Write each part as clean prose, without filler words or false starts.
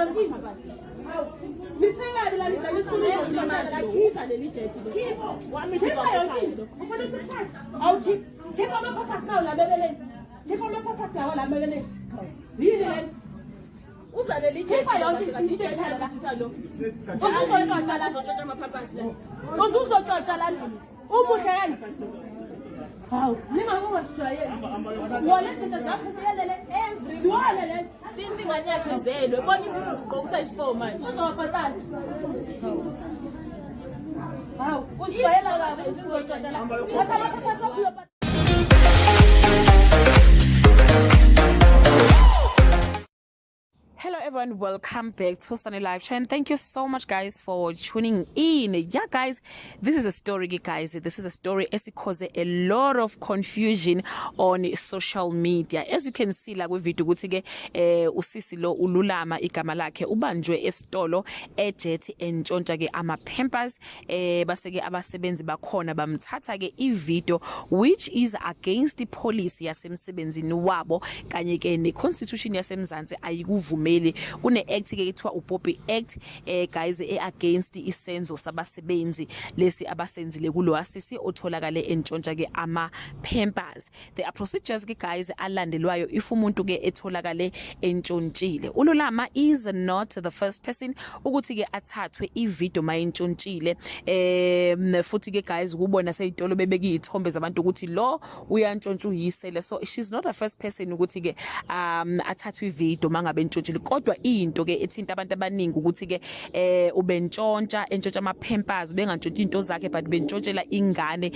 Yonke into. Nisekabi la nidla nisifuna la leli jet lo. Khipha yonke into. Ufuna isikhathi. Awukhipha. Khipha ama-pampers nawo la mebeleni. Khipha ama-pampers lawa la mebeleni. Yini lena? Uza leli jet. Khipha yonke into la. Lo. Uzozotshotshwa la. Uzotshotshwa ama-pampers la. Uzozotshotshwa la ndlini. Umuhle kanje. Hawu, ningakungasijwayeli. Wona izinto zakho ziyelele every. Ziwale lezi. Since ingane yakhe izelwe, bona izinto zigqoka usayi-4 manje. Uzowabhatala. Hawu, uzijwayela kabi uzotshotshwa la. Thatha ama-pampers akho uyobhatala. Hello everyone, welcome back to Sunny Live Channel. Thank you so much guys for tuning in. Yeah guys, this is a story guys. This is a story esi-cause a lot of confusion on social media. As you can see la kwi-video ukuthi ke usisi lo uLulama igama lakhe ubanjwe esitolo eJet entshontsha ke ama pampers, base ke abasebenzi bakhona bamthatha ke i-video, which is against the policy yasemsebenzini wabo kanye ke ne constitution yasemzansi ayikuvumeli. Kune act ke ekuthiwa uPOPI Act, guys, e against isenzo sabasebenzi lesi abasenzile kulo asisi otholakale entshontsha ke ama pampers. There are procedures ke guys alandelwayo if umuntu ke etholakale entshontshile. uLulama is not the first person ukuthi ke athathwe ivideo mayintshontshile, futhi ke guys kubona seyitolo bebeka izithombe zabantu ukuthi lo uyantshontsha, uyisele. So she's not the first person ukuthi ke athathwe ivideo mangabe entshontshile, kodwa into ke ethinta abantu abaningi ukuthi ke ubentshontsha, entshontsha ama pampers, bengantshontsha into zakhe but bentshontshela ingane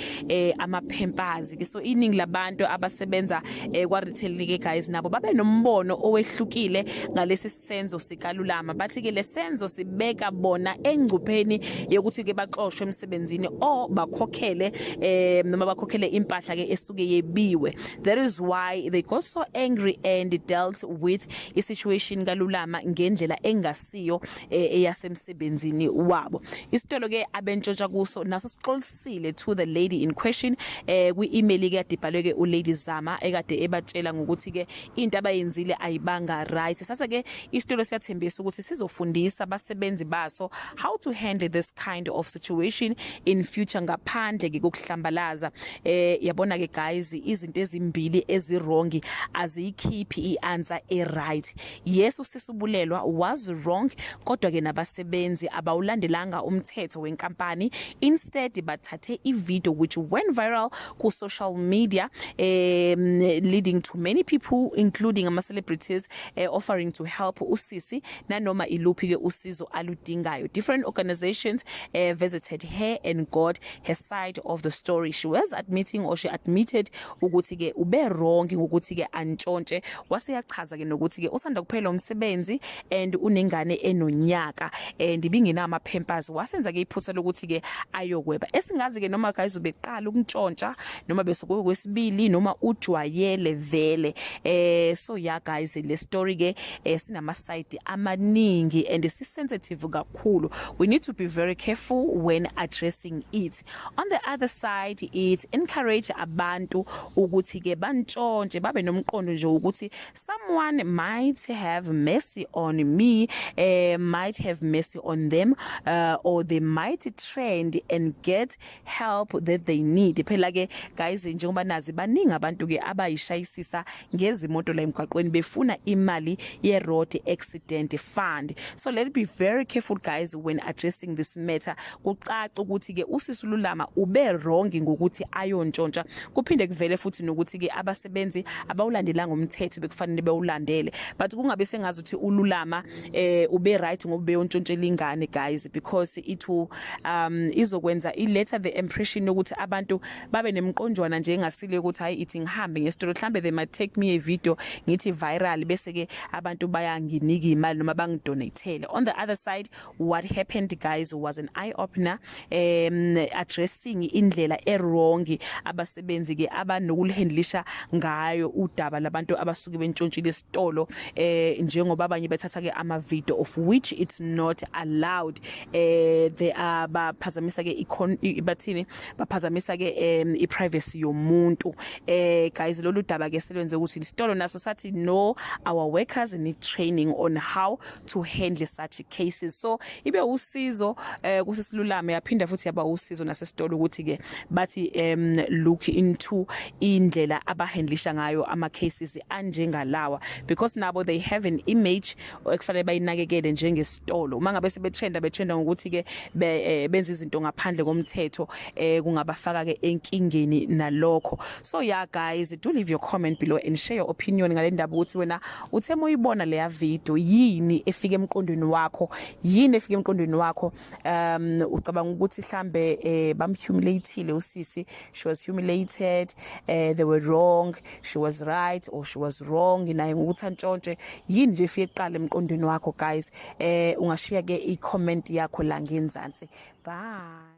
ama pampers ke. So iningi labantu abasebenza kwa retail ke guys nabo babe nombono owehlukile ngalesi senzo sikaLulama. Bathi ke lesenzo sibeka bona engcupheni yokuthi ke baxoshwe emsebenzini or bakhokhele noma bakhokhele impahla ke esuke yebiwe. That is why they got so angry and dealt with i situation kaLulama ngendlela engasiyo eyasemsebenzini wabo. Isitolo ke abentshontsha kuso naso sixolisile to the lady in question kwi email ke yadibhalwe ke uLady Zama ekade ebatshela ngokuthi ke into abayenzile ayibanga right. Sase ke isitolo siyathembisa ukuthi sizofundisa abasebenzi baso how to handle this kind of situation in future ngaphandle ke kokuhlambalaza. Yabona ke guys, izinto ezimbili ezi-wrong aziyikhiphi i-answer e-right. Yes, usisubulelwa was wrong, kodwa ke nabasebenzi abawulandelanga umthetho wenkampani. Instead bathathe i-video which went viral ku social media, leading to many people, including ama celebrities, offering to help usisi nanoma iluphi ke usizo aludingayo. Different organizations visited her and got her side of the story. She was admitting, or she admitted, ukuthi ke ube wrong ngokuthi ke antshontshe. Wase yachaza ke nokuthi ke usanda kuphela umsebenzi and unengane enonyaka and ibingenama pampers, wasenza ke iphutha lokuthi ke ayokweba. Esingazi ke noma guys ubeqala ukuntshontsha noma bese kwesibili noma ujwayele vele. So yeah guys, le story ke sinama side amaningi and si sensitive kakhulu. We need to be very careful when addressing it. On the other side, it encourage abantu ukuthi ke bantshontshe, babe nomqondo nje ukuthi someone might have mercy on me, might have mercy on them, or they might trend and get help that they need. Phela ke guys, njengoba nazi, baningi abantu ke abayishayisisa ngezimoto la emgwaqweni befuna imali ye road accident fund. So let be very careful guys when addressing this matter. Kucaca ukuthi ke usisululama ube wrong ngokuthi ayontshontsha, kuphinde kuvele futhi nokuthi ke abasebenzi abawulandelanga umthetho bekufanele bewulandele, but kungabe sengazi ukuthi uLulama ube right ngoba beyontshontshela ingane guys, because it will izokwenza iletha the impression ukuthi abantu babe nemqondwana nje engasile ukuthi hayi, ithi ngihambe ngesitolo, mhlambe they might take me a video ngithi viral, bese ke abantu bayanginika imali noma bangidonatele. On the other side, what happened guys was an eye opener, addressing indlela e-wrong abasebenzi ke abanokulihandlisha ngayo udaba labantu abasuke bentshontshile isitolo. Njengoba Njengoba abanye bethatha ke ama video, of which it's not allowed. They are baphazamisa ke bathini, baphazamisa ke i privacy yomuntu. Guys, lolu daba ke selwenze ukuthi isitolo naso sathi, "No, our workers need training on how to handle such cases." So ibe usizo kusisi Lulama, yaphinda futhi yaba usizo nasesitolo ukuthi ke bathi look into indlela abahandlisha ngayo ama cases anjengalawa, because nabo they have an image ekufanele bayinakekele njengesitolo. Uma ngabe sebetrenda, betrenda ngokuthi ke benza izinto ngaphandle komthetho, kungabafaka ke enkingeni nalokho. So yeah, guys, do leave your comment below and share your opinion ngale ndaba, ukuthi wena uthe moyibona leya video, yini efika emqondweni wakho? Yini efika emqondweni wakho? Ucabanga ukuthi mhlambe bamhumiliateile usisi, she was humiliated, they were wrong, she was right or she was wrong naye ngokuthi antshontshe? Yini nje efike eqala emqondweni wakho, guys? Ungashiya ke i comment yakho la ngenzansi. Bye.